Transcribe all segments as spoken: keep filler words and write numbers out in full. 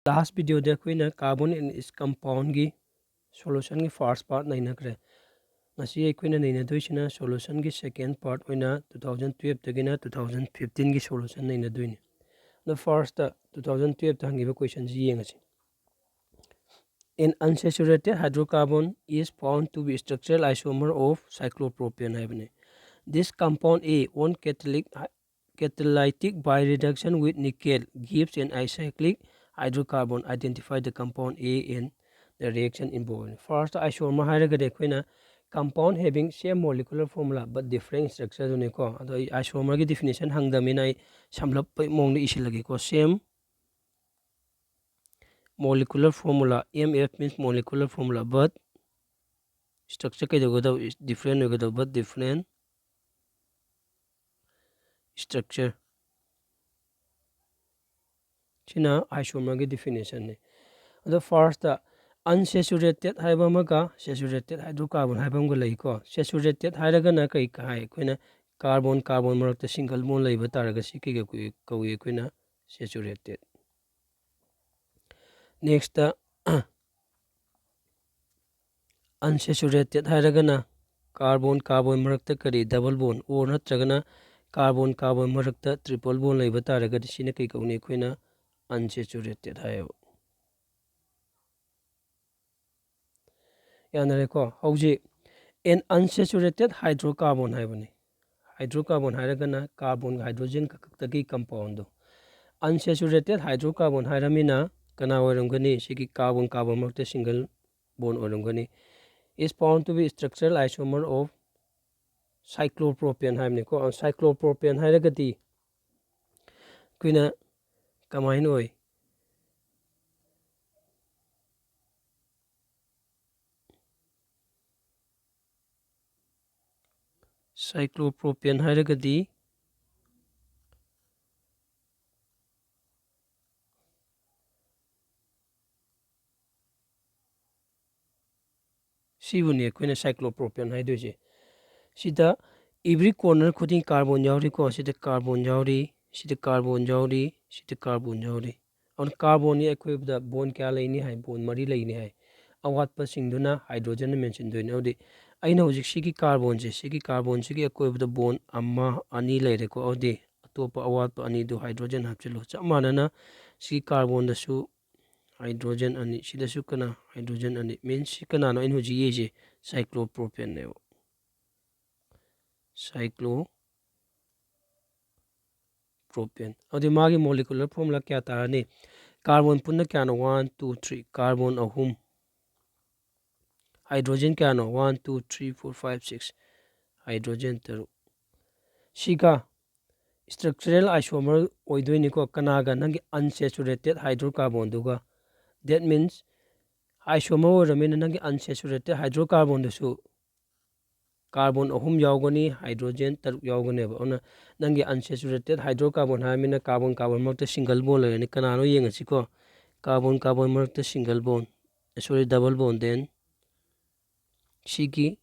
Last videoꯗ ꯑꯩꯈꯣꯏꯅ carbon and its compoundꯒꯤ solutionꯒꯤ first part ꯅꯩꯅꯈ꯭ꯔꯦ꯫ ꯉꯁꯤ ꯑꯩꯈꯣꯏꯅ ꯅꯩꯅꯗꯣꯏꯁꯤꯅ solutionꯒꯤ second part ꯑꯣꯏꯅ two thousand twelveꯇꯒꯤꯅ two thousand fifteenꯒꯤ solution ꯅꯩꯅꯗꯣꯏꯅꯤ꯫ ꯑꯗꯣ firstꯇ two thousand twelveꯇ ꯍꯪꯉꯤꯕ questionꯁꯤ ꯌꯦꯡꯉꯁꯤ꯫ An unsaturated hydrocarbon is found to be structural isomer of cyclopropane ꯍꯥꯏꯕꯅꯤ꯫ This compound A on catalytic catalytic by reduction with nickel gives an acyclic hydrocarbon. Identify the compound A and the reaction involved. First, isomer ꯍꯥꯏꯔꯒꯗꯤ ꯑꯩꯈꯣꯏꯅ compound having same molecular formula but different structure ꯑꯗꯨꯅꯤꯀꯣ꯫ ꯑꯗꯣ ꯑꯩ isomerꯒꯤ definition ꯍꯪꯗꯕꯅꯤꯅ ꯑꯩ ꯁꯝꯂꯞꯄ ꯃꯑꯣꯡꯗ ꯏꯁꯤꯜꯂꯒꯦꯀꯣ꯫ Same molecular formula, M F means molecular formula, but structure ꯀꯩꯗꯧꯒꯗꯧꯕ? Different ꯑꯣꯏꯒꯗꯧꯕ, different structure꯫ ꯁꯤꯅ isomerꯒꯤ definitionꯅꯤ꯫ ꯑꯗꯣ firstꯇ unsaturated ꯍꯥꯏꯕ ꯑꯃꯒ saturated hydrocarbon ꯍꯥꯏꯕ ꯑꯃꯒ ꯂꯩꯀꯣ꯫ Saturated ꯍꯥꯏꯔꯒꯅ ꯀꯩ ꯍꯥꯏ? ꯑꯩꯈꯣꯏꯅ carbon carbon ꯃꯔꯛꯇ single bond ꯂꯩꯕ ꯇꯥꯔꯒꯗꯤ ꯀꯩ ꯀꯧꯏ? ꯀꯧꯏ ꯑꯩꯈꯣꯏꯅ saturated꯫ Nextꯇ unsaturated ꯍꯥꯏꯔꯒꯅ carbon carbon ꯃꯔꯛꯇ ꯀꯔꯤ? Double bond, or ꯅꯠꯇ꯭ꯔꯒꯅ carbon carbon ꯃꯔꯛꯇ triple bond ꯂꯩꯕ ꯇꯥꯔꯒꯗꯤ ꯁꯤꯅ ꯀꯩ ꯀꯧꯅꯤ? ꯑꯩꯈꯣꯏꯅ unsaturated ꯍꯥꯏꯌꯦꯕ꯫ ꯌꯥꯅꯔꯦꯀꯣ? ꯍꯧꯖꯤꯛ an unsaturated hydrocarbon ꯍꯥꯏꯕꯅꯤ꯫ Hydrocarbon ꯍꯥꯏꯔꯒꯅ carbonꯒ hydrogenꯒ ꯈꯛꯇꯒꯤ compoundꯗꯣ꯫ Unsaturated hydrocarbon ꯍꯥꯏꯔꯃꯤꯅ ꯀꯅꯥ ꯑꯣꯏꯔꯝꯒꯅꯤ? ꯁꯤꯒꯤ carbon carbon ꯃꯔꯛꯇ single bond ꯑꯣꯏꯔꯝꯒꯅꯤ꯫ Is found to be structural isomer of cyclopropane ꯍꯥꯏꯕꯅꯤꯀꯣ꯫ Cyclopropane ꯍꯥꯏꯔꯒꯗꯤ ꯑꯩꯈꯣꯏꯅ ꯀꯃꯥꯏꯅ ꯑꯣꯏ? Cyclopropane ꯍꯥꯏꯔꯒꯗꯤ ꯁꯤꯕꯨꯅꯦ ꯑꯩꯈꯣꯏꯅ cyclopropane ꯍꯥꯏꯗꯣꯏꯁꯦ꯫ ꯁꯤꯗ every corner ꯈꯨꯗꯤꯡ carbon ꯌꯥꯎꯔꯤꯀꯣ꯫ ꯁꯤꯗ carbon ꯌꯥꯎꯔꯤ, ꯁꯤꯗ carbon ꯌꯥꯎꯔꯤ, ꯁꯤꯗ carbon ꯌꯥꯎꯔꯤ꯫ ꯑꯗꯨꯅ carbonꯒꯤ ꯑꯀꯣꯏꯕꯗ bond ꯀꯌꯥ ꯂꯩꯅꯤ ꯍꯥꯏ? Bond ꯃꯔꯤ ꯂꯩꯅꯤ ꯍꯥꯏ꯫ ꯑꯋꯥꯠꯄꯁꯤꯡꯗꯨꯅ hydrogenꯅ ꯃꯦꯟꯁꯤꯟꯗꯣꯏꯅꯦ꯫ ꯑꯗꯨꯗꯤ ꯑꯩꯅ ꯍꯧꯖꯤꯛ ꯁꯤꯒꯤ carbonꯁꯦ, ꯁꯤꯒꯤ carbonꯁꯤꯒꯤ ꯑꯀꯣꯏꯕꯗ bond ꯑꯃ, ꯑꯅꯤ ꯂꯩꯔꯦꯀꯣ꯫ ꯑꯗꯨꯗꯤ ꯑꯇꯣꯞꯄ ꯑꯋꯥꯠꯄ ꯑꯅꯤꯗꯨ hydrogen ꯍꯥꯞꯆꯤꯜꯂꯨ꯫ ꯆꯞ ꯃꯥꯟꯅꯅ ꯁꯤꯒꯤ carbonꯗꯁꯨ hydrogen ꯑꯅꯤ, ꯁꯤꯗꯁꯨ ꯀꯅꯥ? Hydrogen ꯑꯅꯤ꯫ Means ꯁꯤ ꯀꯅꯥꯅꯣ ꯑꯩꯅ ꯍꯧꯖꯤꯛ ꯌꯦꯡꯉꯤꯁꯦ? Cyclopropaneꯅꯦꯕ꯫ Cyclo propane꯫ ꯑꯗꯨꯗꯤ ꯃꯥꯒꯤ molecular formula ꯀꯌꯥ ꯇꯥꯔꯅꯤ? Carbon ꯄꯨꯟꯅ ꯀꯌꯥꯅꯣ? One, two, three꯫ Carbon ꯑꯍꯨꯝ꯫ Hydrogen ꯀꯌꯥꯅꯣ? One, two, three, four, five, six꯫ Hydrogen ꯇꯔꯨꯛ꯫ ꯁꯤꯒ structural isomer ꯑꯣꯏꯗꯣꯏꯅꯤꯀꯣ꯫ ꯀꯅꯥꯒ? ꯅꯪꯒꯤ unsaturated hydrocarbonꯗꯨꯒ꯫ That means isomer ꯑꯣꯏꯔꯕꯅꯤꯅ ꯅꯪꯒꯤ unsaturated hydrocarbonꯗꯨꯁꯨ carbon ꯑꯍꯨꯝ ꯌꯥꯎꯒꯅꯤ, hydrogen ꯇꯔꯨꯛ ꯌꯥꯎꯒꯅꯦꯕ꯫ ꯑꯗꯨꯅ ꯅꯪꯒꯤ unsaturated hydrocarbon ꯍꯥꯏꯔꯃꯤꯅ carbon carbon ꯃꯔꯛꯇ single bond ꯂꯩꯔꯅꯤ꯫ ꯀꯅꯥꯅꯣ ꯌꯦꯡꯉꯁꯤꯀꯣ? Carbon carbon ꯃꯔꯛꯇ single bond, sorry, double bond, then ꯁꯤꯒꯤ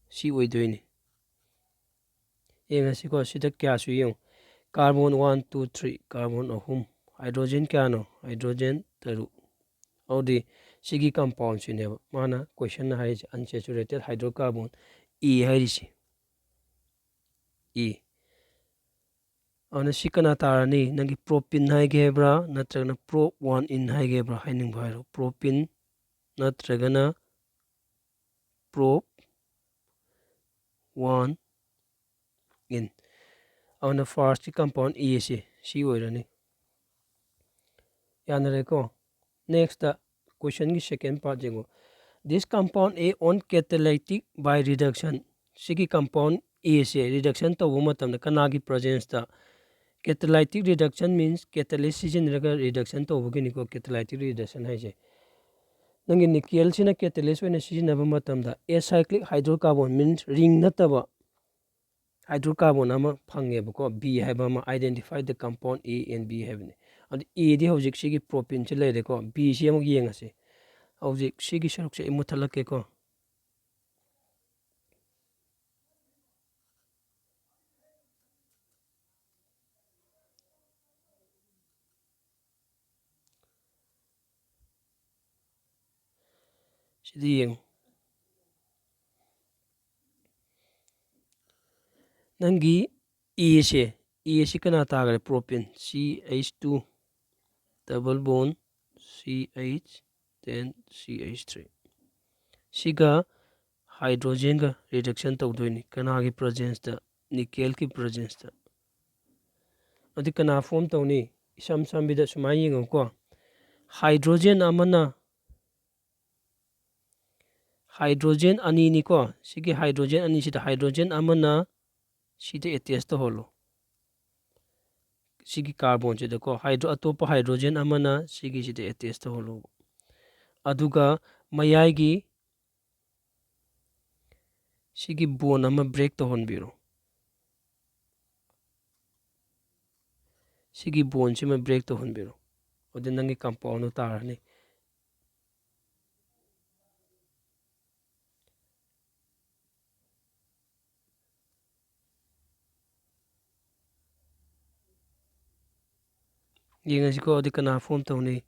ꯁꯤ ꯑꯣꯏꯗꯣꯏꯅꯤ꯫ ꯌꯦꯡꯉꯁꯤꯀꯣ, ꯁꯤꯗ ꯀꯌꯥꯁꯨ ꯌꯦꯡꯉꯨ꯫ Carbon one, two, three꯫ Carbon ꯑꯍꯨꯝ꯫ Hydrogen ꯀꯌꯥꯅꯣ? Hydrogen ꯇꯔꯨꯛ꯫ ꯑꯗꯨꯗꯤ ꯁꯤꯒꯤ compoundꯁꯤꯅꯦꯕ ꯃꯥꯅ questionꯅ ꯍꯥꯏꯔꯤꯁꯦ, unsaturated hydrocarbon, E ꯍꯥꯏꯔꯤꯁꯦ꯫ E꯫ ꯑꯗꯨꯅ ꯁꯤ ꯀꯅꯥ ꯇꯥꯔꯅꯤ? ꯅꯪꯒꯤ propene ꯍꯥꯏꯒꯦ ꯍꯥꯏꯕ꯭ꯔꯥ, ꯅꯠꯇ꯭ꯔꯒꯅ prop one in ꯍꯥꯏꯒꯦ ꯍꯥꯏꯕ꯭ꯔꯥ? ꯍꯥꯏꯅꯤꯡꯕ ꯍꯥꯏꯔꯣ꯫ Propene ꯅꯠꯇ꯭ꯔꯒꯅ prop one in꯫ ꯑꯗꯨꯅ firstꯀꯤ compound E ꯑꯁꯤ ꯁꯤ ꯑꯣꯏꯔꯅꯤ꯫ ꯌꯥꯅꯔꯦꯀꯣ? Nextꯇ questionꯒꯤ second part ꯌꯦꯡꯉꯣ꯫ This compound A on catalytic by reduction꯫ ꯁꯤꯒꯤ compound A ꯁꯦ reduction ꯇꯧꯕ ꯃꯇꯝꯗ ꯀꯅꯥꯒꯤ presenceꯇ? Catalytic reduction means catalyst ꯁꯤꯖꯤꯟꯅꯔꯒ reduction ꯇꯧꯕꯒꯤꯅꯤꯀꯣ, catalytic reduction ꯍꯥꯏꯁꯦ꯫ ꯅꯪꯒꯤ nickelꯁꯤꯅ catalyst ꯑꯣꯏꯅ ꯁꯤꯖꯤꯟꯅꯕ ꯃꯇꯝꯗ acyclic hydrocarbon means ring ꯅꯠꯇꯕ hydrocarbon ꯑꯃ ꯐꯪꯉꯦꯕꯀꯣ, B ꯍꯥꯏꯕ ꯑꯃ꯫ Identify the compound A and B ꯍꯥꯏꯕꯅꯤ꯫ ꯑꯗꯨ Aꯗꯤ ꯍꯧꯖꯤꯛ ꯁꯤꯒꯤ propaneꯁꯤ ꯂꯩꯔꯦꯀꯣ, Bꯁꯤ ꯑꯃꯨꯛ ꯌꯦꯡꯉꯁꯤ꯫ ꯍꯧꯖꯤꯛ ꯁꯤꯒꯤ ꯁꯔꯨꯛꯁꯦ ꯑꯩ ꯃꯨꯠꯊꯠꯂꯛꯀꯦꯀꯣ꯫ ꯁꯤꯗ ꯌꯦꯡꯉꯨ꯫ ꯅꯪꯒꯤ ꯑꯦꯁꯦ, ꯑꯦꯁꯤ ꯀꯅꯥ ꯇꯥꯈ꯭ꯔꯦ? Propane, C H two double bond C H, then C H three꯫ ꯁꯤꯒ ꯍꯥꯏꯗ꯭ꯔꯣꯖꯦꯟꯒ reduction ꯇꯧꯗꯣꯏꯅꯤ꯫ ꯀꯅꯥꯒꯤ presenceꯇ? Nickelꯒꯤ presenceꯇ꯫ ꯑꯗꯨ ꯀꯅꯥ form ꯇꯧꯅꯤ? ꯏꯁꯝ ꯁꯝꯕꯤꯗ ꯁꯨꯃꯥꯏꯅ ꯌꯦꯡꯉꯨꯀꯣ꯫ ꯍꯥꯏꯗ꯭ꯔꯣꯖꯦꯟ ꯑꯃꯅ, ꯍꯥꯏꯗ꯭ꯔꯣꯖꯦꯟ ꯑꯅꯤꯅꯤꯀꯣ꯫ ꯁꯤꯒꯤ ꯍꯥꯏꯗ꯭ꯔꯣꯖꯦꯟ ꯑꯅꯤꯁꯤꯗ ꯍꯥꯏꯗ꯭ꯔꯣꯖꯦꯟ ꯑꯃꯅ ꯁꯤꯗ attach ꯇꯧꯍꯜꯂꯣ꯫ ꯁꯤꯒꯤ carbonꯁꯤꯗꯀꯣ, ꯍꯥꯏꯗ꯭ꯔꯣ-, ꯑꯇꯣꯞꯄ ꯍꯥꯏꯗ꯭ꯔꯣꯖꯦꯟ ꯑꯃꯅ ꯁꯤꯒꯤꯁꯤꯗ attach ꯇꯧꯍꯜꯂꯣꯕ꯫ ꯑꯗꯨꯒ ꯃꯌꯥꯏꯒꯤ ꯁꯤꯒꯤ bond ꯑꯃ break ꯇꯧꯍꯟꯕꯤꯔꯣ꯫ ꯁꯤꯒꯤ bondꯁꯤꯃ break ꯇꯧꯍꯟꯕꯤꯔꯣ꯫ ꯑꯗꯨ ꯅꯪꯒꯤ compoundꯗꯣ ꯇꯥꯔꯅꯤ꯫ ꯌꯦꯡꯉꯁꯤꯀꯣ, ꯑꯗꯨ ꯀꯅꯥ form ꯇꯧꯅꯤ?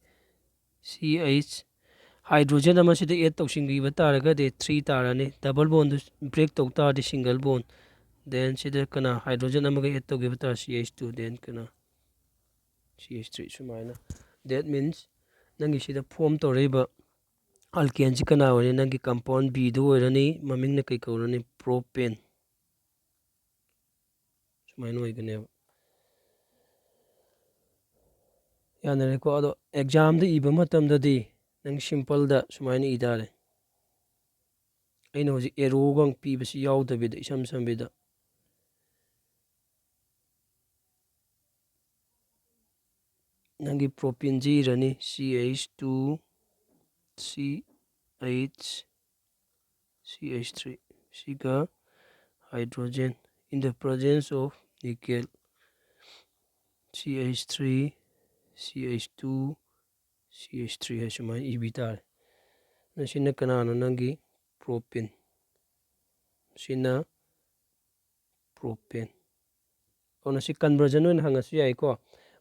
C H, ꯍꯥꯏꯗ꯭ꯔꯣꯖꯦꯟ ꯑꯃ ꯁꯤꯗ add ꯇꯧꯁꯤꯟꯈꯤꯕ ꯇꯥꯔꯒꯗꯤ three ꯇꯥꯔꯅꯤ꯫ Double bondꯗꯨ break ꯇꯧ ꯇꯥꯔꯗꯤ single bond, then ꯁꯤꯗ ꯀꯅꯥ ꯍꯥꯏꯗ꯭ꯔꯣꯖꯦꯟ ꯑꯃꯒ add ꯇꯧꯈꯤꯕ ꯇꯥꯔꯦ, C H two, then ꯀꯅꯥ? C H three꯫ ꯁꯨꯃꯥꯏꯅ, that means ꯅꯪꯒꯤ ꯁꯤꯗ form ꯇꯧꯔꯛꯏꯕ alkaneꯁꯤ ꯀꯅꯥ ꯑꯣꯏꯔꯅꯤ? ꯅꯪꯒꯤ compound Bꯗꯨ ꯑꯣꯏꯔꯅꯤ꯫ ꯃꯃꯤꯡꯅ ꯀꯩ ꯀꯧꯔꯅꯤ? Propane꯫ ꯁꯨꯃꯥꯏꯅ ꯑꯣꯏꯒꯅꯦꯕ꯫ ꯌꯥꯅꯔꯦꯀꯣ? ꯑꯗꯣ examꯗ ꯏꯕ ꯃꯇꯝꯗꯗꯤ ꯅꯪ simpleꯗ ꯁꯨꯃꯥꯏꯅ ꯏ ꯇꯥꯔꯦ꯫ ꯑꯩꯅ ꯍꯧꯖꯤꯛ arrowꯒ ꯄꯤꯕꯁꯤ ꯌꯥꯎꯗꯕꯤꯗ, ꯏꯁꯝ ꯁꯝꯕꯤꯗ, ꯅꯪꯒꯤ propaneꯁꯤ ꯏꯔꯅꯤ, C H two, C H, C H three, ꯁꯤꯒ hydrogen in the presence of nickel, C H three, C H two, C H three ꯍꯥꯏ ꯁꯨꯃꯥꯏꯅ ꯏꯕꯤ ꯇꯥꯔꯦ꯫ ꯑꯗꯨ ꯁꯤꯅ ꯀꯅꯥꯅꯣ? ꯅꯪꯒꯤ propane꯫ ꯁꯤꯅ propane꯫ ꯑꯗꯨꯅ ꯁꯤ conversion ꯑꯣꯏꯅ ꯍꯪꯉꯁꯨ ꯌꯥꯏꯀꯣ꯫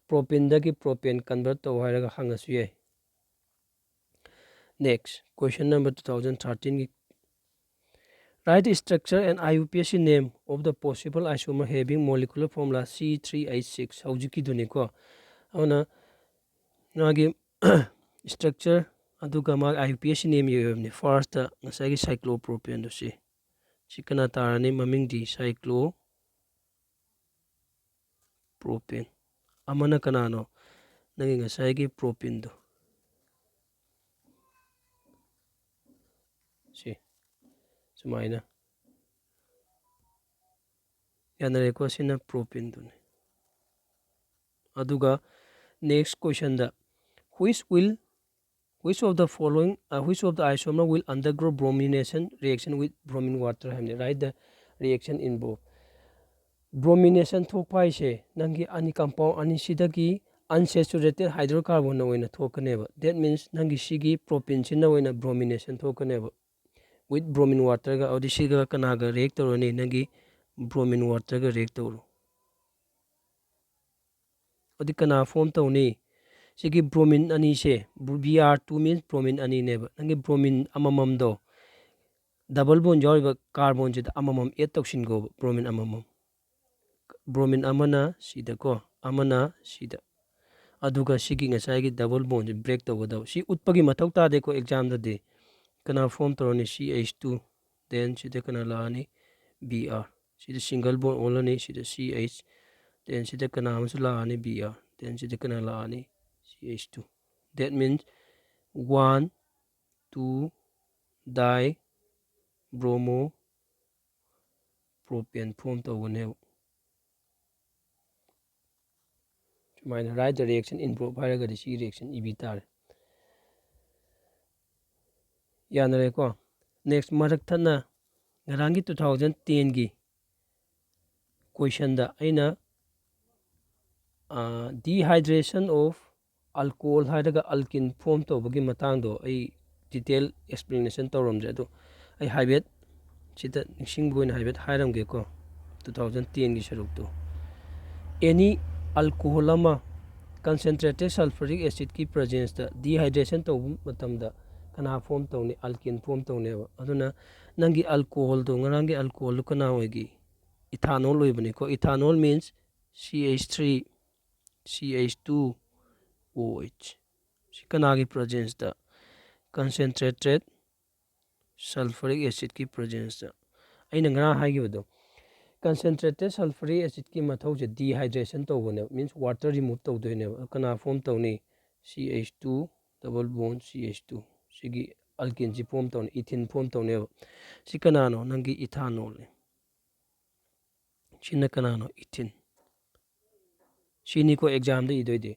Propaneꯗꯒꯤ propane convert ꯇꯧ ꯍꯥꯏꯔꯒ ꯍꯪꯉꯁꯨ ꯌꯥꯏ꯫ Next, question number two thousand thirteen ꯒꯤ, write the structure and I U P A C name of the possible isomer having molecular formula C three H six. ꯍꯧꯖꯤꯛꯀꯤꯗꯨꯅꯤꯀꯣ꯫ ꯑꯗꯨꯅ ꯃꯥꯒꯤ structure ꯑꯗꯨꯒ ꯃꯥꯒꯤ I U P A C name ꯏꯔꯕꯅꯤ꯫ First ꯉꯁꯥꯏꯒꯤ cyclopropane ꯗꯨ ꯁꯤ꯫ ꯁꯤ ꯀꯅꯥ ꯇꯥꯔꯅꯤ? ꯃꯃꯤꯡꯗꯤ cyclopropane꯫ ꯑꯃꯅ ꯀꯅꯥꯅꯣ? ꯅꯪꯒꯤ ꯉꯁꯥꯏꯒꯤ propane ꯗꯣ꯫ ꯁꯤ ꯁꯨꯃꯥꯏꯅ꯫ ꯌꯥꯅꯔꯦꯀꯣ? ꯁꯤꯅ propane ꯗꯨꯅꯤ꯫ ꯑꯗꯨꯒ next question the, which will, which of the following, uh, which of the isomer will undergo bromination reaction with bromine water ꯍꯥꯏꯕꯅꯤ꯫ Write the reaction involved. Bromination ꯊꯣꯛꯄ ꯍꯥꯏꯁꯦ ꯅꯪꯒꯤ ꯑꯅꯤ, compound ꯑꯅꯤꯁꯤꯗꯒꯤ unsaturated hydrocarbon ꯑꯣꯏꯅ ꯊꯣꯛꯀꯅꯦꯕ꯫ That means ꯅꯪꯒꯤ ꯁꯤꯒꯤ propane ꯁꯤꯅ ꯑꯣꯏꯅ bromination ꯊꯣꯛꯀꯅꯦꯕ with bromine water ꯒ꯫ ꯑꯗꯨꯗꯤ ꯁꯤꯒ ꯀꯅꯥꯒ react ꯇꯧꯔꯅꯤ? ꯅꯪꯒꯤ bromine water ꯒ react ꯇꯧꯔꯣ꯫ ꯑꯗꯨꯗꯤ ꯀꯅꯥ form ꯇꯧꯅꯤ? ꯁꯤꯒꯤ bromine ꯑꯅꯤꯁꯦ, Br two means bromine ꯑꯅꯤꯅꯦꯕ꯫ ꯅꯪꯒꯤ bromine ꯑꯃꯃꯝꯗꯣ, double bond ꯌꯥꯎꯔꯤꯕ carbon ꯁꯤꯗ ꯑꯃꯃꯝ add ꯇꯧꯁꯤꯟꯈꯣꯕ, bromine ꯑꯃꯃꯝ꯫ Bromine ꯑꯃꯅ ꯁꯤꯗꯀꯣ, ꯑꯃꯅ ꯁꯤꯗ꯫ ꯑꯗꯨꯒ ꯁꯤꯒꯤ ꯉꯁꯥꯏꯒꯤ double bond ꯁꯤ break ꯇꯧꯒꯗꯕ꯫ ꯁꯤ ꯎꯠꯄꯒꯤ ꯃꯊꯧ ꯇꯥꯗꯦꯀꯣ exam ꯗꯗꯤ꯫ ꯀꯅꯥ form ꯇꯧꯔꯅꯤ? C H two꯫ Then ꯁꯤꯗ ꯀꯅꯥ ꯂꯥꯛꯑꯅꯤ? Br꯫ ꯁꯤꯗ single bond ꯑꯣꯜꯂꯅꯤ, ꯁꯤꯗ C H꯫ Then ꯁꯤꯗ ꯀꯅꯥ ꯑꯃꯁꯨ ꯂꯥꯛꯑꯅꯤ? Br꯫ Then ꯁꯤꯗ ꯀꯅꯥ ꯂꯥꯛꯑꯅꯤ? C H two꯫ That means one two dibromo propane form ꯇꯧꯒꯅꯦꯕ꯫ ꯁꯨꯃꯥꯏꯅ write the reaction involved ꯍꯥꯏꯔꯒꯗꯤ ꯁꯤ reaction ꯏꯕꯤ ꯇꯥꯔꯦ꯫ ꯌꯥꯅꯔꯦꯀꯣ? Next, ꯃꯔꯛ ꯊꯠꯅ ꯉꯔꯥꯡꯒꯤ two thousand ten ꯒꯤ question ꯗ ꯑꯩꯅ, ꯑ, dehydration of alcohol ꯍꯥꯏꯔꯒ alkene form ꯇꯧꯕꯒꯤ ꯃꯇꯥꯡꯗꯣ ꯑꯩ detail explanation ꯇꯧꯔꯝꯗ꯭ꯔꯦ, ꯑꯗꯣ ꯑꯩ ꯍꯥꯏꯐꯦꯠ ꯁꯤꯗ ꯅꯤꯡꯁꯤꯡꯕ ꯑꯣꯏꯅ ꯍꯥꯏꯐꯦꯠ ꯍꯥꯏꯔꯝꯒꯦꯀꯣ꯫ Two thousand ten ꯒꯤ ꯁꯔꯨꯛꯇꯣ, any alcohol ꯑꯃ concentrated sulfuric acid ꯀꯤ presence ꯇ dehydration ꯇꯧꯕ ꯃꯇꯝꯗ ꯀꯅꯥ ꯐꯣꯝ ꯇꯧꯅꯤ? ꯑꯜꯀꯤꯟ ꯐꯣꯝ ꯇꯧꯅꯦꯕ꯫ ꯑꯗꯨꯅ ꯅꯪꯒꯤ ꯑꯜꯀꯣꯍꯣꯜꯗꯣ, ꯉꯔꯥꯡꯒꯤ ꯑꯜꯀꯣꯍꯣꯜꯗꯣ ꯀꯅꯥ ꯑꯣꯏꯒꯦ? ꯏꯊꯥꯅꯣꯜ ꯑꯣꯏꯕꯅꯤꯀꯣ꯫ ꯏꯊꯥꯅꯣꯜ ꯃꯤꯟꯁ ꯁꯤ ꯑꯩꯆ ꯊ꯭ꯔꯤ, ꯁꯤ ꯑꯩꯆ ꯇꯨ, ꯑꯣ ꯑꯩꯆ꯫ ꯁꯤ ꯀꯅꯥꯒꯤ ꯄ꯭ꯔꯖꯦꯟꯁꯇ? ꯀꯟꯁꯦꯟꯇ꯭ꯔꯦꯇꯦꯠ ꯁꯜꯐꯔꯤꯛ ꯑꯦꯁꯤꯠꯀꯤ ꯄ꯭ꯔꯖꯦꯟꯁꯇ꯫ ꯑꯩꯅ ꯉꯔꯥꯡ ꯍꯥꯏꯈꯤꯕꯗꯣ, ꯀꯟꯁꯦꯟꯇ꯭ꯔꯦꯇꯦꯠ ꯁꯜꯐꯔꯤꯛ ꯑꯦꯁꯤꯠꯀꯤ ꯃꯊꯧꯁꯦ ꯗꯤꯍꯥꯏꯗ꯭ꯔꯦꯁꯟ ꯇꯧꯕꯅꯦꯕ, ꯃꯤꯟꯁ ꯋꯥꯇꯔ ꯔꯤꯃꯨꯚ ꯇꯧꯗꯣꯏꯅꯦꯕ꯫ ꯀꯅꯥ ꯐꯣꯝ ꯇꯧꯅꯤ? ꯁꯤ ꯑꯩꯆ ꯇꯨ ꯗꯕꯜ ꯕꯣꯟ ꯁꯤ ꯑꯩꯆ ꯇꯨ꯫ ꯁꯤꯒꯤ ꯑꯜꯀꯤꯟꯁꯤ ꯐꯣꯝ ꯇꯧꯅꯤ, ꯏꯊꯤꯟ ꯐꯣꯝ ꯇꯧꯅꯦꯕ꯫ ꯁꯤ ꯀꯅꯥꯅꯣ? ꯅꯪꯒꯤ ꯏꯊꯥꯅꯣꯜꯅꯤ꯫ ꯁꯤꯅ ꯀꯅꯥꯅꯣ? ꯏꯊꯤꯟ꯫ ꯁꯤꯅꯤꯀꯣ ꯑꯦꯛꯖꯥꯝꯗ ꯏꯗꯣꯏꯗꯤ꯫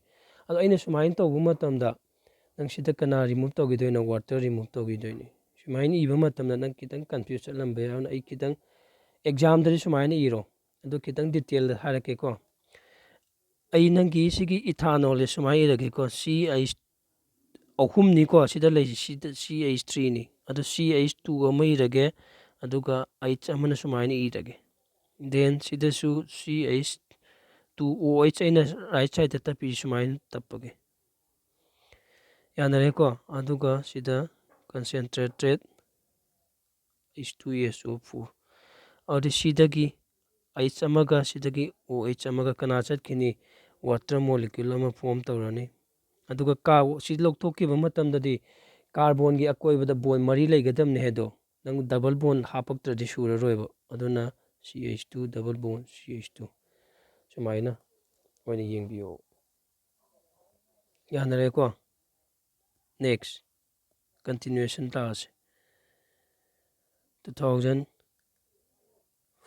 ꯑꯗꯣ ꯑꯩꯅ ꯁꯨꯃꯥꯏꯅ ꯇꯧꯕ ꯃꯇꯝꯗ ꯅꯪ ꯁꯤꯗ ꯀꯅꯥ ꯔꯤꯃꯨꯚ ꯇꯧꯈꯤꯗꯣꯏꯅꯣ? ꯋꯥꯇꯔ ꯔꯤꯃꯨꯚ ꯇꯧꯈꯤꯗꯣꯏꯅꯤ꯫ ꯁꯨꯃꯥꯏꯅ ꯏꯕ ꯃꯇꯝꯗ ꯅꯪ ꯈꯤꯇꯪ ꯀꯟꯐ꯭ꯌꯨꯁ ꯆꯠꯂꯝꯕ ꯌꯥꯏ꯫ ꯑꯗꯨꯅ ꯑꯩ ꯈꯤꯇꯪ ꯑꯦꯛꯖꯥꯝꯗꯗꯤ ꯁꯨꯃꯥꯏꯅ ꯏꯔꯣ꯫ ꯑꯗꯨ ꯈꯤꯇꯪ ꯗꯤꯇꯦꯜꯗ ꯍꯥꯏꯔꯛꯀꯦꯀꯣ꯫ ꯑꯩ ꯅꯪꯒꯤ ꯁꯤꯒꯤ ꯏꯊꯥꯅꯣꯜꯁꯦ ꯁꯨꯃꯥꯏꯅ ꯏꯔꯒꯦꯀꯣ꯫ ꯁꯤ ꯑꯩꯆ ꯑꯍꯨꯝꯅꯤꯀꯣ ꯁꯤꯗ ꯂꯩꯔꯤꯁꯦ, ꯁꯤꯗ ꯁꯤ ꯑꯩꯆ ꯊ꯭ꯔꯤꯅꯤ꯫ ꯑꯗꯣ ꯁꯤ ꯑꯩꯆ ꯇꯨ ꯑꯃ ꯏꯔꯒꯦ, ꯑꯗꯨꯒ ꯑꯩꯆ ꯑꯃꯅ ꯁꯨꯃꯥꯏꯅ ꯏꯔꯒꯦ꯫ ꯗꯦꯟ ꯁꯤꯗꯁꯨ ꯁꯤ ꯑꯩꯆ ꯇꯨ ꯑꯣ ꯑꯩꯆ ꯑꯩꯅ ꯔꯥꯏꯠ ꯁꯥꯏꯗꯇ ꯇꯞꯄꯤ, ꯁꯨꯃꯥꯏꯅ ꯇꯞꯄꯒꯦ꯫ ꯌꯥꯅꯔꯦꯀꯣ? ꯑꯗꯨꯒ ꯁꯤꯗ ꯀꯟꯁꯦꯟꯇ꯭ꯔꯦꯇꯦꯠ ꯑꯩꯆ ꯇꯨ ꯑꯦꯁ ꯑꯣ ꯐꯣꯔ꯫ ꯑꯗꯨꯗꯤ ꯁꯤꯗꯒꯤ ꯑꯩꯆ ꯑꯃꯒ ꯁꯤꯗꯒꯤ ꯑꯣ ꯑꯩꯆ ꯑꯃꯒ ꯀꯅꯥ ꯆꯠꯈꯤꯅꯤ? ꯋꯥꯇꯔ ꯃꯣꯂꯤꯀ꯭ꯌꯨꯜ ꯑꯃ ꯐꯣꯝ ꯇꯧꯔꯅꯤ꯫ ꯑꯗꯨꯒ ꯀꯥ-, ꯁꯤ ꯂꯧꯊꯣꯛꯈꯤꯕ ꯃꯇꯝꯗꯗꯤ ꯀꯥꯔꯕꯣꯟꯒꯤ ꯑꯀꯣꯏꯕꯗ ꯕꯣꯟ ꯃꯔꯤ ꯂꯩꯒꯗꯕꯅꯦ ꯍꯥꯏꯗꯣ꯫ ꯅꯪ ꯗꯕꯜ ꯕꯣꯟ ꯍꯥꯞꯄꯛꯇ꯭ꯔꯗꯤ ꯁꯨꯔꯔꯣꯏꯕ꯫ ꯑꯗꯨꯅ ꯁꯤ ꯑꯩꯆ ꯇꯨ ꯗꯕꯜ ꯕꯣꯟ ꯁꯤ ꯑꯩꯆ ꯇꯨ꯫ ꯁꯨꯃꯥꯏꯅ ꯑꯣꯏꯅ ꯌꯦꯡꯕꯤꯌꯣ꯫ ꯌꯥꯅꯔꯦꯀꯣ? ꯅꯦꯛꯁ ꯀꯟꯇꯤꯅ꯭ꯌꯨꯌꯦꯁꯟ ꯇꯥꯔꯁꯦ꯫ Two thousand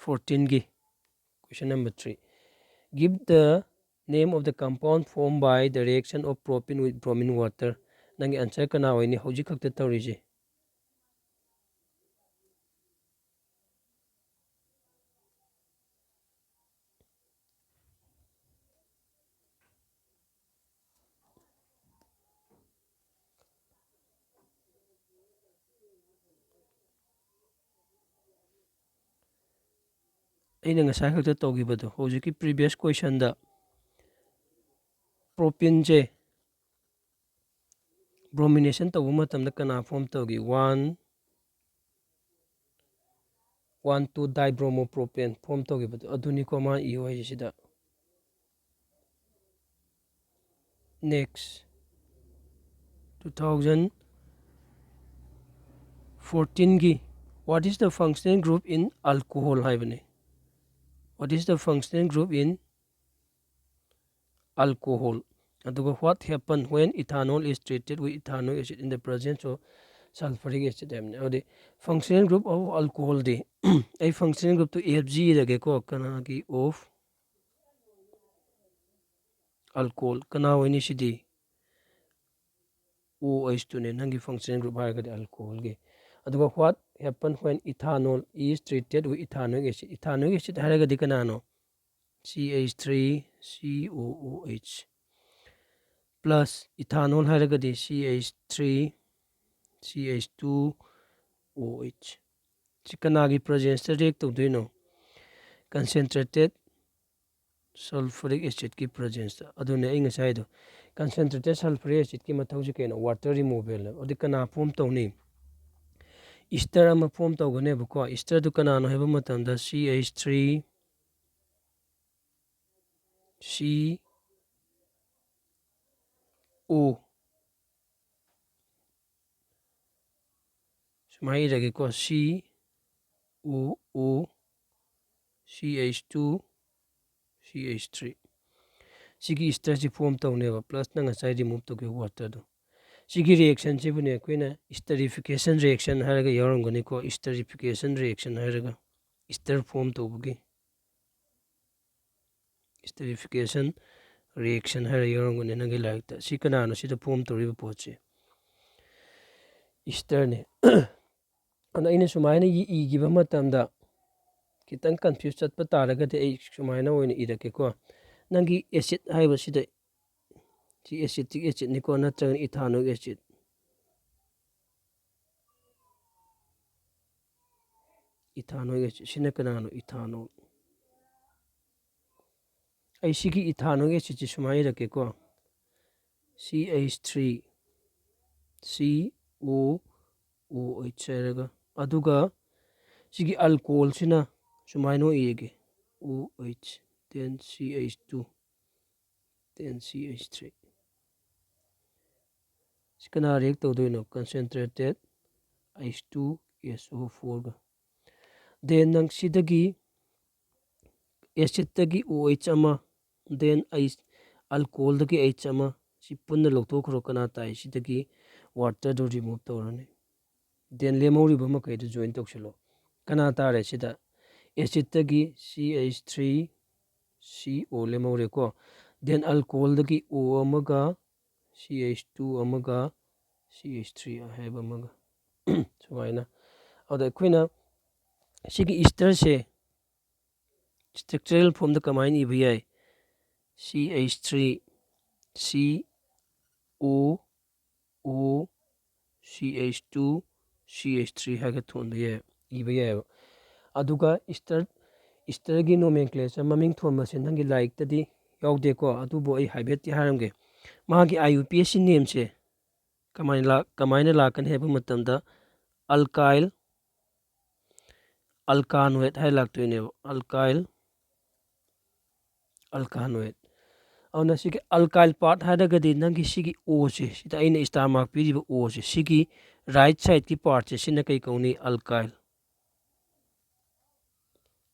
fourteenꯒꯤ question number three. Give the name of the compound formed by the reaction of propane with bromine water. ꯅꯪꯒꯤ ꯑꯟꯁꯔ ꯀꯅꯥ ꯑꯣꯏꯅꯤ? ꯍꯧꯖꯤꯛ ꯈꯛꯇ ꯇꯧꯔꯤꯁꯦ꯫ ꯑꯩꯅ ꯉꯁꯥꯏ ꯈꯛꯇ ꯇꯧꯈꯤꯕꯗꯣ, ꯍꯧꯖꯤꯛꯀꯤ previous questionꯗ propaneꯁꯦ Bromination ꯇꯧꯕ ꯃꯇꯝꯗ ꯀꯅꯥ form ꯇꯧꯒꯦ? One one two dibromopropane form ꯇꯧꯈꯤꯕꯗꯣ ꯑꯗꯨꯅꯤꯀꯣ ꯃꯥ ꯏꯌꯨ ꯍꯥꯏꯁꯦ ꯁꯤꯗ꯫ Next, two thousand fourteen ꯒꯤ what is the functional group in alcohol ꯍꯥꯏꯕꯅꯤ꯫ What is the functional group in alcohol? ꯑꯗꯨꯒ what happen when ethanol is treated with ethanoic acid in the presence of sulfuric acid ꯍꯥꯏꯕꯅꯤ꯫ ꯑꯗꯨꯗꯤ functional group of alcohol ꯗꯤ ꯑꯩ functional group two F G ꯏꯔꯒꯦꯀꯣ, ꯀꯅꯥꯒꯤ? Of alcohol꯫ ꯀꯅꯥ ꯑꯣꯏꯅꯤ ꯁꯤꯗꯤ? O H ꯇꯨꯅꯦ ꯅꯪꯒꯤ functional group ꯍꯥꯏꯔꯒꯗꯤ alcohol ꯒꯤ꯫ ꯑꯗꯨꯒ what happen when ethanol is treated with ethanoic acid? Ethanoic acid ꯍꯥꯏꯔꯒꯗꯤ ꯀꯅꯥꯅꯣ? C H three C O O H plus ethanol ꯍꯥꯏꯔꯒꯗꯤ C H three C H two O H꯫ ꯁꯤ ꯀꯅꯥꯒꯤ presence ꯇ react ꯇꯧꯗꯣꯏꯅꯣ? Concentrated sulfuric acid ꯀꯤ presence ꯇ꯫ ꯑꯗꯨꯅꯦ ꯑꯩ ꯉꯁꯥꯏꯗꯣ, concentrated sulfuric acid ꯀꯤ ꯃꯊꯧꯁꯤ ꯀꯩꯅꯣ? Water removal ꯅꯦꯕ꯫ ꯑꯗꯨꯗꯤ ꯀꯅꯥ form ꯇꯧꯅꯤ? Ester ꯑꯃ form ꯇꯧꯒꯅꯦꯕꯀꯣ꯫ Ester ꯗꯨ ꯀꯅꯥꯅꯣ ꯍꯥꯏꯕ ꯃꯇꯝꯗ C H three C O ꯁꯨꯃꯥꯏꯅ ꯏꯔꯒꯦꯀꯣ, C O O C H two C H three꯫ ꯁꯤꯒꯤ ester ꯁꯤ form ꯇꯧꯅꯦꯕ, plus ꯅ ꯉꯁꯥꯏ remove ꯇꯧꯈꯤꯕ water ꯗꯣ꯫ ꯁꯤꯒꯤ reaction ꯁꯤꯕꯨꯅꯦ ꯑꯩꯈꯣꯏꯅ esterification reaction ꯍꯥꯏꯔꯒ ꯌꯥꯎꯔꯝꯒꯅꯤꯀꯣ, esterification reaction ꯍꯥꯏꯔꯒ, ester form ꯇꯧꯕꯒꯤ esterification reaction ꯍꯥꯏꯔ ꯌꯥꯎꯔꯝꯒꯅꯤ ꯅꯪꯒꯤ ꯂꯥꯏꯔꯤꯛꯇ꯫ ꯁꯤ ꯀꯅꯥꯅꯣ ꯁꯤꯗ form ꯇꯧꯔꯤꯕ ꯄꯣꯠꯁꯦ? Ester ꯅꯦ꯫ ꯑꯗꯣ ꯑꯩꯅ ꯁꯨꯃꯥꯏꯅ ꯏ-, ꯏꯈꯤꯕ ꯃꯇꯝꯗ ꯈꯤꯇꯪ confuse ꯆꯠꯄ ꯇꯥꯔꯒꯗꯤ ꯑꯩ ꯁꯨꯃꯥꯏꯅ ꯑꯣꯏꯅ ꯏꯔꯛꯀꯦꯀꯣ꯫ ꯅꯪꯒꯤ acid ꯍꯥꯏꯕꯁꯤꯗ ꯁꯤ acetic acid ꯅꯤꯀꯣ, ꯅꯠꯇ꯭ꯔꯒꯅ ethanoic acid꯫ Ethanoic acid ꯁꯤꯅ ꯀꯅꯥꯅꯣ? Ethanol꯫ ꯑꯩ ꯁꯤꯒꯤ ethanoic acid ꯁꯤ ꯁꯨꯃꯥꯏꯅ ꯏꯔꯛꯀꯦꯀꯣ, C H three C O O H ꯍꯥꯏꯔꯒ, ꯑꯗꯨꯒ ꯁꯤꯒꯤ alcoholꯁꯤꯅ ꯁꯨꯃꯥꯏꯅ ꯑꯣꯏꯌꯦꯒꯦ, O H, then C H two, then C H three. ꯁꯤ ꯀꯅꯥ react ꯇꯧꯗꯣꯏꯅꯣ? Concentrated H two S O fourꯒ꯫ Then ꯅꯪ ꯁꯤꯗꯒꯤ acidꯇꯒꯤ O H ꯑꯃ, then H, alcoholꯗꯒꯤ H ꯑꯃ, ꯁꯤ ꯄꯨꯟꯅ ꯂꯧꯊꯣꯛꯈ꯭ꯔꯣ꯫ ꯀꯅꯥ ꯇꯥꯏ? ꯁꯤꯗꯒꯤ waterꯗꯨ remove ꯇꯧꯔꯅꯤ꯫ Then ꯂꯦꯝꯍꯧꯔꯤꯕ ꯃꯈꯩꯗꯨ join ꯇꯧꯁꯤꯜꯂꯣ꯫ ꯀꯅꯥ ꯇꯥꯔꯦ ꯁꯤꯗ? Acidꯇꯒꯤ C H three C O ꯂꯦꯝꯍꯧꯔꯦꯀꯣ꯫ Then alcoholꯗꯒꯤ O ꯑꯃꯒ, C H two ꯑꯃꯒ, C H three ꯍꯥꯏꯕ ꯑꯃꯒ꯫ ꯁꯨꯃꯥꯏꯅ꯫ ꯑꯗ ꯑꯩꯈꯣꯏꯅ ꯁꯤꯒꯤ esterꯁꯦ structural formꯗ ꯀꯃꯥꯏꯅ ꯏꯕ ꯌꯥꯏ? C H three C O O C H two C H three ꯍꯥꯏꯔꯒ ꯊꯣꯟꯕ ꯌꯥꯏ, ꯏꯕ ꯌꯥꯏꯑꯕ꯫ ꯑꯗꯨꯒ ester, esterꯒꯤ nomenclature ꯃꯃꯤꯡ ꯊꯣꯟꯕꯁꯦ ꯅꯪꯒꯤ ꯂꯥꯏꯔꯤꯛꯇꯗꯤ ꯌꯥꯎꯗꯦꯀꯣ, ꯑꯗꯨꯕꯨ ꯑꯩ ꯍꯥꯏꯐꯦꯠꯇꯤ ꯍꯥꯏꯔꯝꯒꯦ꯫ ꯃꯥꯒꯤ I U P Acꯀꯤ nameꯁꯦ ꯀꯃꯥꯏꯅ ꯂꯥꯛ-, ꯀꯃꯥꯏꯅ ꯂꯥꯛꯀꯅꯤ ꯍꯥꯏꯕ ꯃꯇꯝꯗ, alkyl alkanoate ꯍꯥꯏ ꯂꯥꯛꯇꯣꯏꯅꯦꯕ, alkyl alkanoate꯫ ꯑꯗꯨꯅ ꯁꯤꯒꯤ alkyl part ꯍꯥꯏꯔꯒꯗꯤ ꯅꯪꯒꯤ ꯁꯤꯒꯤ Oꯁꯦ, ꯁꯤꯗ ꯑꯩꯅ star mark ꯄꯤꯔꯤꯕ Oꯁꯦ, ꯁꯤꯒꯤ right sideꯀꯤ partꯁꯦ, ꯁꯤꯅ ꯀꯩ ꯀꯧꯅꯤ? Alkyl꯫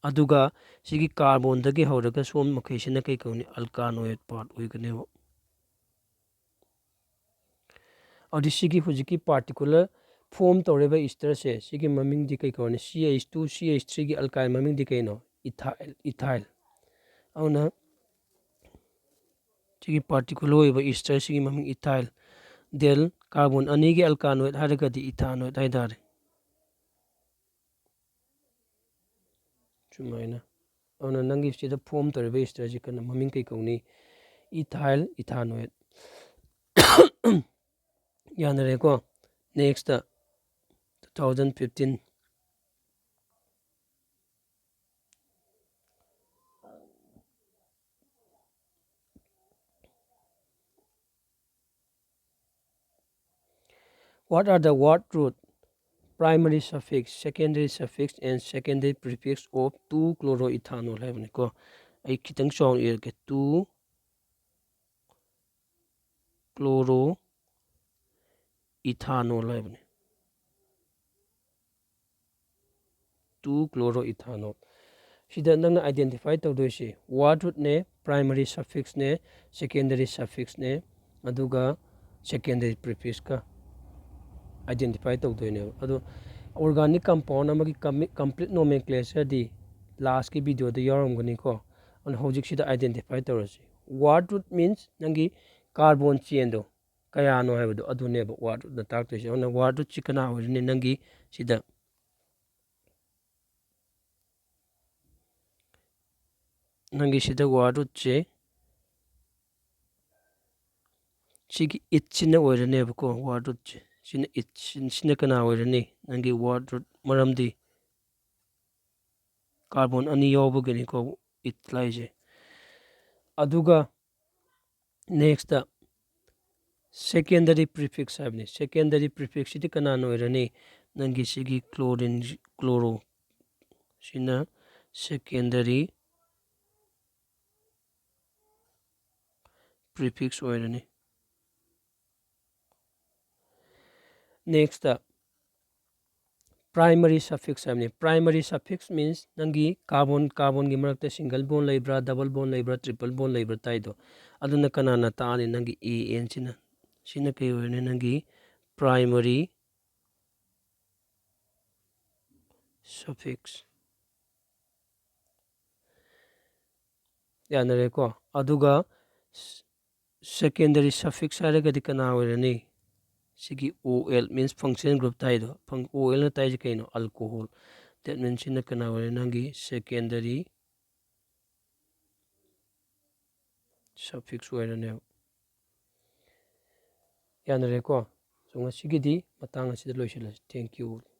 ꯑꯗꯨꯒ ꯁꯤꯒꯤ carbonꯗꯒꯤ ꯍꯧꯔꯒ ꯁꯣꯝ ꯃꯈꯩꯁꯤꯅ ꯀꯩ ꯀꯧꯅꯤ? Alkanoate part ꯑꯣꯏꯒꯅꯦꯕ꯫ ꯑꯗꯨꯗꯤ ꯁꯤꯒꯤ ꯍꯧꯖꯤꯛꯀꯤ particular form ꯇꯧꯔꯤꯕ esterꯁꯦ, ꯁꯤꯒꯤ ꯃꯃꯤꯡꯗꯤ ꯀꯩ ꯀꯧꯔꯅꯤ? C H two C H threeꯒꯤ alkyl ꯃꯃꯤꯡꯗꯤ ꯀꯩꯅꯣ? Ethyl, ethyl꯫ ꯑꯗꯨꯅ ꯁꯤꯒꯤ particular ꯑꯣꯏꯕ esterꯁꯤꯒꯤ ꯃꯃꯤꯡ ethyl꯫ Then carbon ꯑꯅꯤꯒꯤ alkanoate ꯍꯥꯏꯔꯒꯗꯤ ethanoate ꯍꯥꯏꯇꯥꯔꯦ꯫ ꯁꯨꯃꯥꯏꯅ꯫ ꯑꯗꯨꯅ ꯅꯪꯒꯤ ꯁꯤꯗ form ꯇꯧꯔꯤꯕ esterꯁꯤ ꯀꯩꯅꯣ, ꯃꯃꯤꯡ ꯀꯩ ꯀꯧꯅꯤ? Ethyl ethanoate꯫ ꯌꯥꯅꯔꯦꯀꯣ? Next, two thousand fifteen꯫ What are the word root, primary suffix, secondary suffix and secondary prefix of two chloroethanol ꯍꯥꯏꯕꯅꯤꯀꯣ꯫ ꯑꯩ ꯈꯤꯇꯪ ꯆꯥꯎꯅ ꯏꯔꯒꯦ, two chloroethanol ꯍꯥꯏꯕꯅꯤ꯫ Two chloroethanol꯫ ꯁꯤꯗ ꯅꯪꯅ identify ꯇꯧꯗꯣꯏꯁꯤ word rootꯅꯦ, primary suffixꯅꯦ, secondary suffixꯅꯦ, ꯑꯗꯨꯒ secondary prefixꯀ identify ꯇꯧꯗꯣꯏꯅꯦꯕ꯫ ꯑꯗꯣ organic compound ꯑꯃꯒꯤ complete nomenclatureꯗꯤ lastꯀꯤ videoꯗ ꯌꯥꯎꯔꯝꯒꯅꯤꯀꯣ꯫ ꯑꯗꯨꯅ ꯍꯧꯖꯤꯛꯁꯤꯗ identify ꯇꯧꯔꯁꯤ꯫ Word root means ꯅꯪꯒꯤ carbon chainꯗꯣ ꯀꯌꯥꯅꯣ ꯍꯥꯏꯕꯗꯣ ꯑꯗꯨꯅꯦꯕ word rootꯅ ꯇꯥꯛꯇꯣꯏꯁꯦ꯫ ꯑꯗꯨꯅ word rootꯁꯤ ꯀꯅꯥ ꯑꯣꯏꯔꯅꯤ? ꯅꯪꯒꯤ ꯁꯤꯗ ꯅꯪꯒꯤ ꯁꯤꯗ word rootꯁꯦ ꯁꯤꯒꯤ itꯁꯤꯅ ꯑꯣꯏꯔꯅꯦꯕꯀꯣ, word rootꯁꯦ꯫ ꯁꯤꯅ it, ꯁꯤ-, ꯁꯤꯅ ꯀꯅꯥ ꯑꯣꯏꯔꯅꯤ? ꯅꯪꯒꯤ word root, ꯃꯔꯝꯗꯤ carbon ꯑꯅꯤ ꯌꯥꯎꯕꯒꯤꯅꯤꯀꯣ it ꯂꯥꯛꯏꯁꯦ꯫ ꯑꯗꯨꯒ next secondary prefix ꯍꯥꯏꯕꯅꯤ꯫ Secondary prefixꯁꯤꯗꯤ ꯀꯅꯥꯅ ꯑꯣꯏꯔꯅꯤ? ꯅꯪꯒꯤ ꯁꯤꯒꯤ chlorine, chloro, ꯁꯤꯅ secondary prefix ꯑꯣꯏꯔꯅꯤ꯫ Next primary suffix ꯍꯥꯏꯕꯅꯤ꯫ Primary suffix means ꯅꯪꯒꯤ carbon, carbonꯒꯤ ꯃꯔꯛꯇ single bond ꯂꯩꯕ꯭ꯔꯥ, double bond ꯂꯩꯕ꯭ꯔꯥ, triple bond ꯂꯩꯕ꯭ꯔꯥ ꯇꯥꯏꯗꯣ꯫ ꯑꯗꯨꯅ ꯀꯅꯥꯅ ꯇꯥꯛꯑꯅꯤ? ꯅꯪꯒꯤ ANꯁꯤꯅ꯫ ꯁꯤꯅ ꯀꯩ ꯑꯣꯏꯔꯅꯤ? ꯅꯪꯒꯤ primary suffix꯫ ꯌꯥꯅꯔꯦꯀꯣ? ꯑꯗꯨꯒ secondary suffix ꯍꯥꯏꯔꯒꯗꯤ ꯀꯅꯥ ꯑꯣꯏꯔꯅꯤ? ꯁꯤꯒꯤ OL means functional group ꯇꯥꯏꯗꯣ꯫ Fun-, OLꯅ ꯇꯥꯏꯁꯦ ꯀꯩꯅꯣ? Alcohol꯫ That means ꯁꯤꯅ ꯀꯅꯥ ꯑꯣꯏꯔꯦ? ꯅꯪꯒꯤ secondary suffix ꯑꯣꯏꯔꯅꯦꯕ꯫ ꯌꯥꯅꯔꯦꯀꯣ? So ꯉꯁꯤꯒꯤꯗꯤ ꯃꯇꯥꯡ ꯑꯁꯤꯗ ꯂꯣꯏꯁꯤꯜꯂꯁꯤ꯫ Thank you all꯫